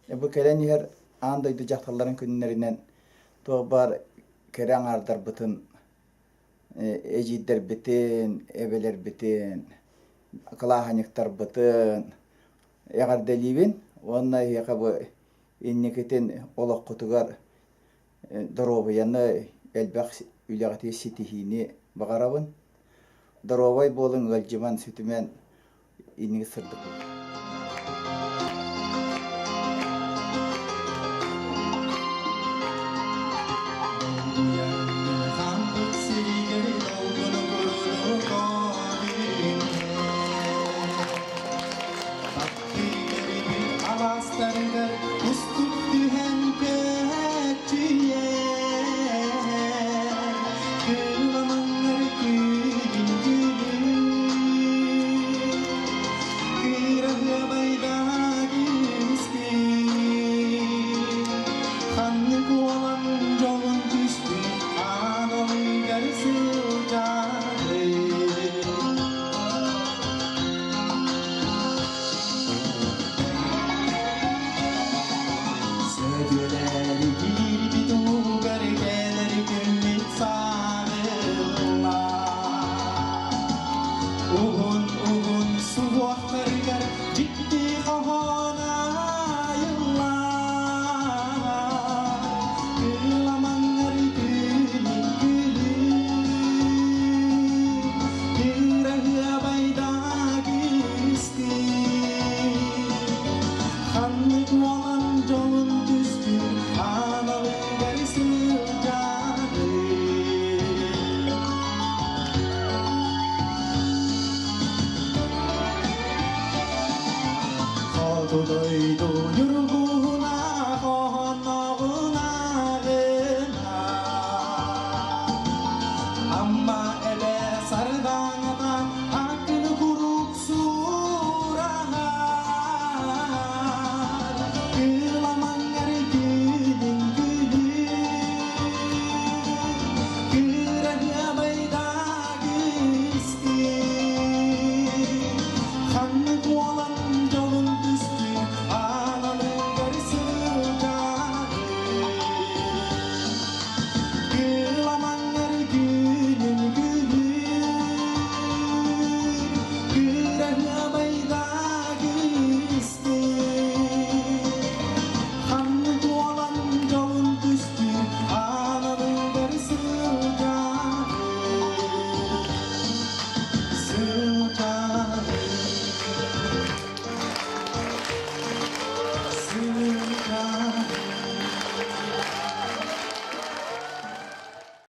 Бу кэлэн иһэр аан дойду дьахталларын күннэринэн туох баар кэрэ аҥаардарбытын, эдьиийдэрбитин, эбэлэрбитин, кылааһынньыктарбытын эҕэрдэлиибин уонна эһиэхэ бу инникитин олоххутугар доруобуйаны, элбэх үлэҕитигэр ситиһиини баҕарабын. Доруобай буолуҥ, ыалдьыман, сүтүмэн, инники сырдык буолуҥ. Алаастарыгар устук түһэн көһөччүйэ кыламаннар күнүн кыраһыабайдаах истин ханнык уолан дьолун түстүн аналыгар сылдьаары. Сөтүөлэри киирбит уугар кэлэр күммүт сааһылла. Уһун-уһун суһуохтарыгар дьикти хоһоон айыллар. Кыламаннар күнүн күлүм, кыраһыабайдаах истин. Ханнык уолан дьолун түстүн, аналыгар сылдьаары. Хоту дойду